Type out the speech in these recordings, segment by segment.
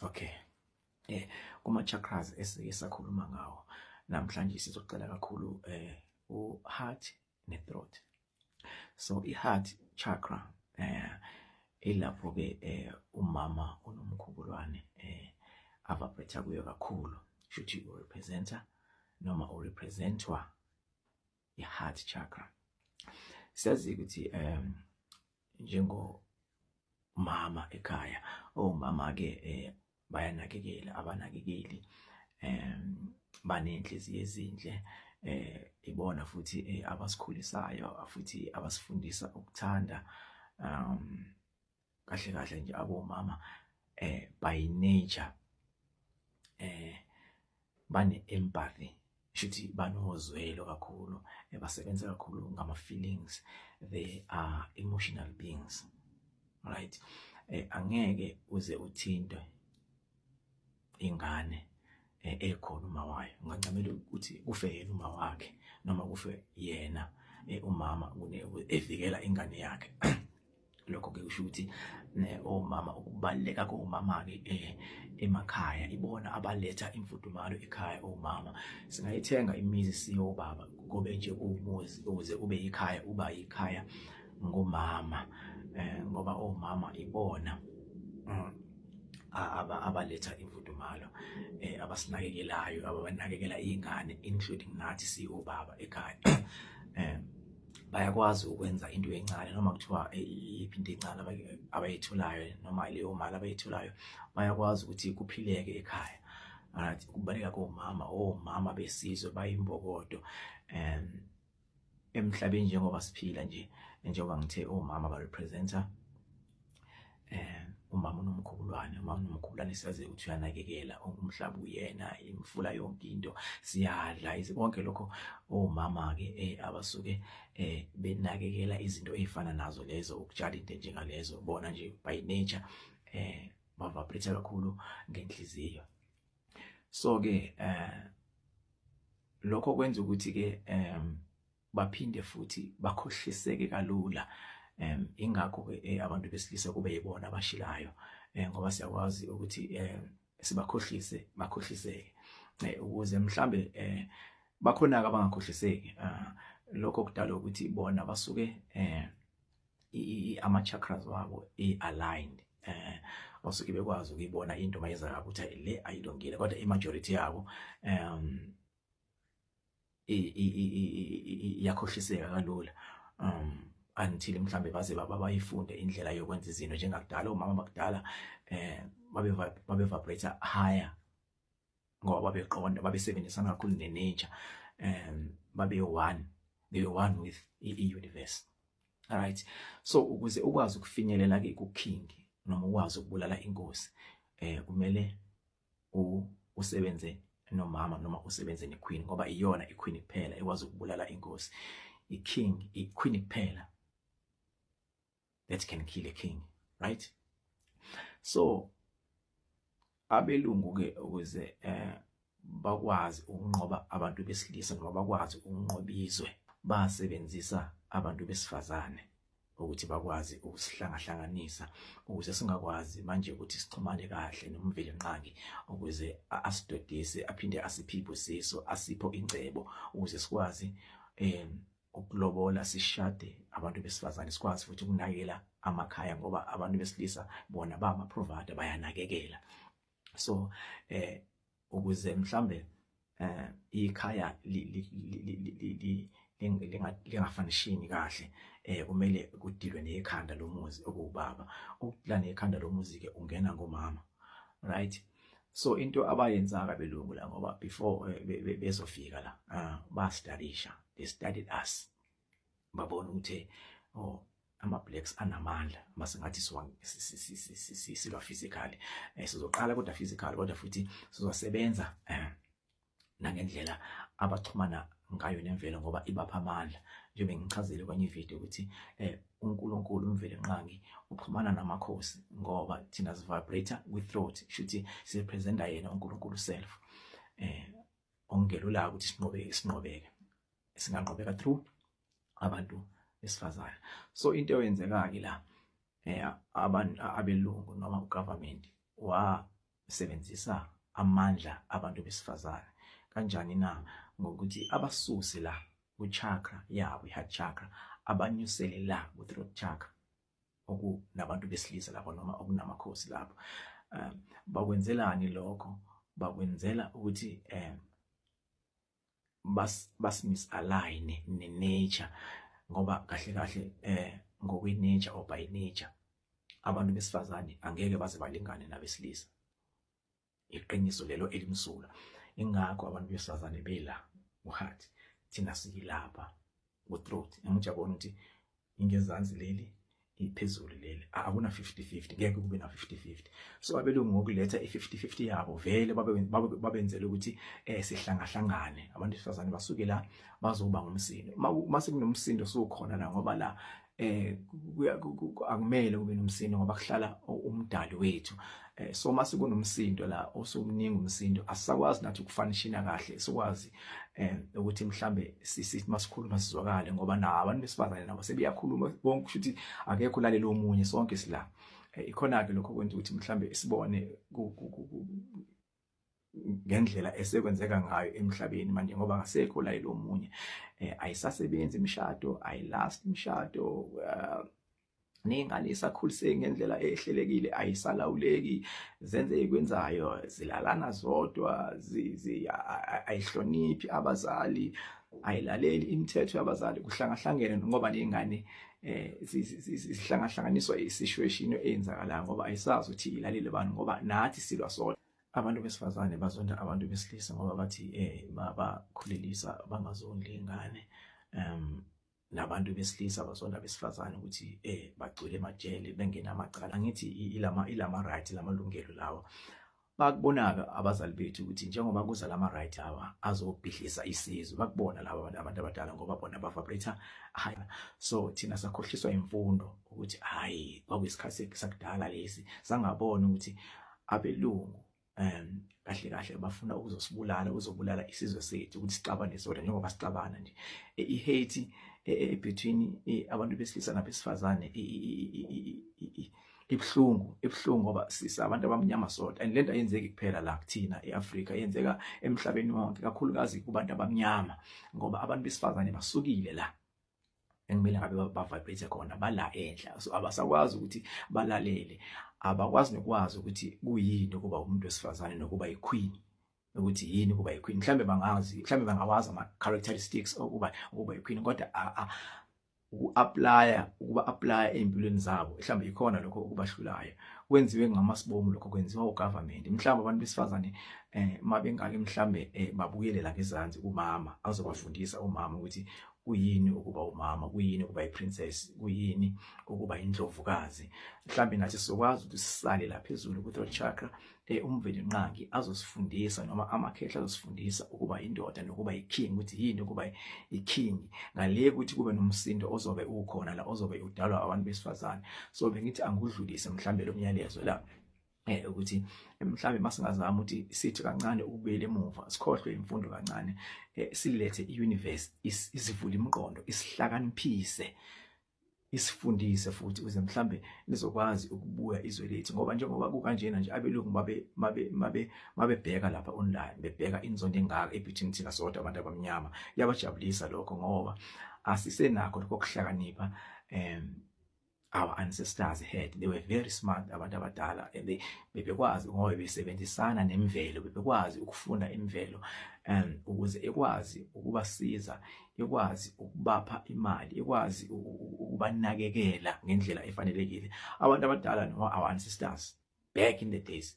Okay. Kuma chakras esike sakhuluma ngawo namhlanje, sizocela kakhulu u heart ne throat. So i heart chakra ilapho ke umama uNomkhubulwane a-vibrate kuyo kakhulu, shuthi u-representa noma u-representwa i-heart chakra. Siyazi ukuthi njengo mama ekhaya, omama ke bayanakekela, abanakekeli banenhliziyo ezinhle, ibona futhi abasikhulisayo, futhi abasifundisa ukuthanda. Kahle kahle nje abomama by nature bane empathy, shuthi banozwelo kakhulu, basebenza kakhulu ngama feelings. They are emotional beings, right? Angeke uze uthinte ingane ekhona uma wayo, ungancamela ukuthi kufe yena uma wakhe noma kufe yena umama evikela ingane yakhe. Lokho ke kusho ukuthi omama, ukubaluleka komama ke emakhaya, ibona abaletha imfudumalo ekhaya. Omama singayithenga imizi siyobaba, kube nje umuzi ukuze ube ikhaya, uba ikhaya ngomama, ngoba omama ibona abaletha imfudumalo, abasinakekelayo, ababanakekela izingane, including nathi siyobaba ekhaya. Bayakwazi ukwenza into encane, noma kuthiwa iyiphi into encane abayitholayo noma leyo mali abayitholayo, bayakwazi ukuthi kuphileke ekhaya, right? Ukubaleka komama, omama besizwe bayimbokodo emhlabeni njengoba siphila nje. Njengoba ngithe omama ba representa umama uNomkhubulwane. Umama uNomkhubulwane siyazi ukuthi uyanakekela umhlaba, uyena imfula, yonke into siyadla, konke lokho. Omama ke abasuke benakekela izinto ezifana nazo lezo, ukutshala into njengalezo, bona nje by nature ba-vibrate kakhulu ngenhliziyo. So ke lokho kwenza ukuthi ke baphinde futhi bakhohliseke kalula. Ingakho ke abantu besilisa kube yibona abashilayo, ngoba siyakwazi ukuthi sibakhohlise, bakhohliseke, ukuze mhlambe bakhona ke abangakhohliseki. Lokho kudala ukuthi bona basuke ama chakras wabo e-aligned, basuke bekwazi ukuyibona into mayeza kabi ukuthi le ayilungile, kodwa i-majority yabo iyakhohliseka kalula until mhlambe baze bayifunde indlela yokwenza izinto njengakudala. Omama bakudala babe vibrate higher ngoba babeqonda, babesebenzisana kakhulu ne-nature, babe one, they were one with i-universe, alright? So ukuze ukwazi ukufinyelela ke ku-king noma ukwazi ukubulala inkosi, kumele usebenze nomama noma usebenze ne-queen, ngoba iyona i-queen kuphela ekwazi ukubulala inkosi. I-king, i-queen kuphela that can kill a king, right? So abelungu ke, ukuze bakwazi ukunqoba abantu besilisa noma bakwazi ukunqoba izwe, basebenzisa abantu besifazane ukuthi bakwazi ukusihlangahlanganisa ukuze singakwazi manje ukuthi sixhumane kahle noMvelinqangi, ukuze asidodise, aphinde asiphe ibusiso, asipho ingcebo, ukuze sikwazi ukulobola, sishade abantu besifazane, sikwazi futhi ukunakekela amakhaya, ngoba abantu besilisa bona bama provider, bayanakekela. So ukuze mhlambe ikhaya lingafanishini kahle, kumele kudilwe nekhanda lomuzi okuwubaba. Ukudila nekhanda lomuzi ke ungena ngomama, right? So into abayenza abelungu la, ngoba before bezofika la, ba-studisha, they studied us, babona ukuthi oh, ama blacks anamandla masengathi silwa physically. Sizoqala kodwa physical, kodwa futhi sizosebenza nangendlela abaxhumana ngayo nemvelo, ngoba ibapha amandla. Njengoba ngichazile kwenye ivideo ukuthi uNkulunkulu uMvelinqangi uxhumana namakhosi, ngoba thina si-vibrate with throat, shuthi si-representa yena uNkulunkulu self, okungelula ukuthi sinqobe, sinqobeke, singanqobeka through abantu besifazane. So into eyenzeka ke la, abantu abelungu noma u-government wa Sebenzisa amandla abantu besifazane kanjani na? Ngokuthi abasuse la ku-chakra yabo, i-heart chakra, abanyusele la ku-throat chakra okunabantu besilisa lapho noma okunamakhosi lapho. Bakwenzelani lokho? Bakwenzela ukuthi bas-misalign ne-nature, ngoba kahle kahle ngokwe-nature or by nature abantu besifazane angeke baze balingane nabesilisa. Iqiniso lelo elimsulwa. Ingakho abantu besifazane bela ku-heart, thina siyilapha ku-throat. Angithi uyabona ukuthi ingezansi leli, iphezulu leli, akuna 50-50, ngeke kube na 50-50. So abelungu ngokuletha i-50-50 yabo vele babenzela ukuthi sihlangahlangane, abantu besifazane basuke la bazoba ngumsindo. Mase kunomsindo sukhona la, ngoba la akumele kube nomsindo ngoba kuhlala umdali wethu. So mase kunomsindo la, osumningi umsindo, asisakwazi nathi ukufunctiona kahle, sikwazi ukuthi mhlambe sithi masikhuluma sizwakale, ngoba na abantu besifazane nabo sebeyakhuluma bonke, kusho ukuthi akekho lalela omunye, sonke sila. Ikhona ke lokho kwenza ukuthi mhlambe sibone ngendlela esekwenzeka ngayo emhlabeni manje, ngoba ngasekho la omunye. Ayisasebenzi imishado, ayilast imishado, ney'ngane isakhuliseki ngendlela ehlelekile, ayisalawuleki, zenze ekwenzayo, zilalana zodwa, ayihloniphi abazali, ayilaleli imithetho yabazali, kuhlangahlangene ngoba ney'ngane zihlangahlanganiswa i-situation eyenzakalayo, ngoba ayisazi ukuthi ilalele bani, ngoba nathi silwa sodwa. Abantu besifazane bazonda abantu besilisa ngoba bathi babakhulelisa bangazondli ingane, nabantu besilisa bazonda besifazane ukuthi bagcwele emajele bengena amacala. Angithi ilama right, lamalungelo lawa bakubona-ke abazali bethu ukuthi njengoba kuza lama right awa azobhidlisa isizwe, bakubona laba abantu abadala ngoba bona ba-vibrate high. So thina sakhohliswa imfundo ukuthi hayi, kwakuyisikhathi sakudala lesi, sangabona ukuthi abelungu kahle kahle bafuna ukuzosibulala, uzobulala isizwe sethu ukuthi sixabane sodwa njengoba sixabana nje. I-hate between abantu besilisa nabesifazane ibuhlungu, ibuhlungu ngoba sisabantu abamnyama sodwa, and lento ayenzeki kuphela la kuthina eAfrika, yenzeka emhlabeni wonke, kakhulukazi kubantu abamnyama, ngoba abantu besifazane basukile la ekumele ngabe ba-vibrate khona, bala enhla. So abasakwazi ukuthi balalele, abakwazi nokwazi ukuthi kuyini ukuba umuntu wesifazane nokuba yi-queen, ukuthi yini ukuba yi-queen. Mhlambe bangazi, mhlambe bangawazi ama-characteristics okuba yi-queen, kodwa uku-applya, ukuba applya ey'mpilweni zabo, mhlawumbe ikhona lokho okubahlulayo. Kwenziwe ngamasibomu lokho, kwenziwa ugovernment. Mhlawumbe abantu besifazane mabengake mhlambe babuyele la ngezansi, umama azobafundisa, umama ukuthi kuyini ukuba umama, kuyini ukuba i-princess, kuyini ukuba indlovukazi. Mhlambe nathi sizokwazi ukuthi sisale la phezulu ku-throat chakra, uMvelinqangi azosifundisa noma amakhehla azosifundisa ukuba indoda nokuba i-king, ukuthi yini ukuba i-king, ngale ukuthi kube nomsindo ozobe ukhona la ozobe udalwa abantu besifazane. So bengithi angudlulise mhlambe lo myalezo la ukuthi mhlambe masingazama ukuthi sithi kancane ukubuyela emuva, sikhohlwe imfundo kancane, silethe i-universe isivule imiqondo, isihlakaniphise, isifundise futhi, ukuze mhlambe lizokwazi ukubuya izwe lethu. Ngoba njengoba kukanjena nje, abelungu babe mabe mabe mabebheka lapha online, bebheka inzondo engaka ebetween thina sodwa abantu abamnyama, yabajabulisa lokho, ngoba asisenakho lokho kuhlakanipha our ancestors had. They were very smart abantu abadala, and they bebekwazi ngoba besebenzisana nemvelo, bebekwazi ukufunda imvelo ukuze ikwazi ukubasiza, ikwazi ukubapha imali, ikwazi ukubanakekela ngendlela efanelekile. Abantu abadala noma our ancestors back in the days,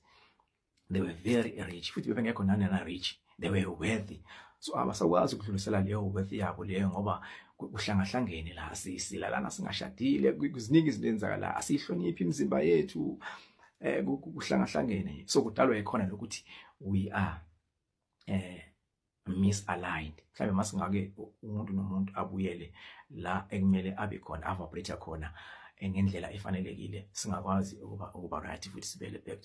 they were very rich, futhi bebengekho nanana rich, they were wealthy. So abasakwazi ukudlulisela leyo wealth yabo leyo, ngoba kuhlangahlangene la, silalana singashadile, kuziningi izinto ezenzakala, asihloniphi imizimba yethu, kuhlangahlangene. So kudalwa ikhona lokuthi we are misaligned. Mhlawumbe masingake umuntu nomuntu abuyele la ekumele abe khona, avibrate khona ngendlela efanelekile, singakwazi ukuba right futhi sibele back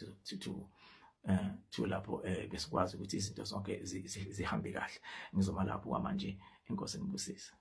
to lapho besikwazi ukuthi izinto zonke zihambe kahle. Ngizoma lapho kwamanje. Inkosi nibusise.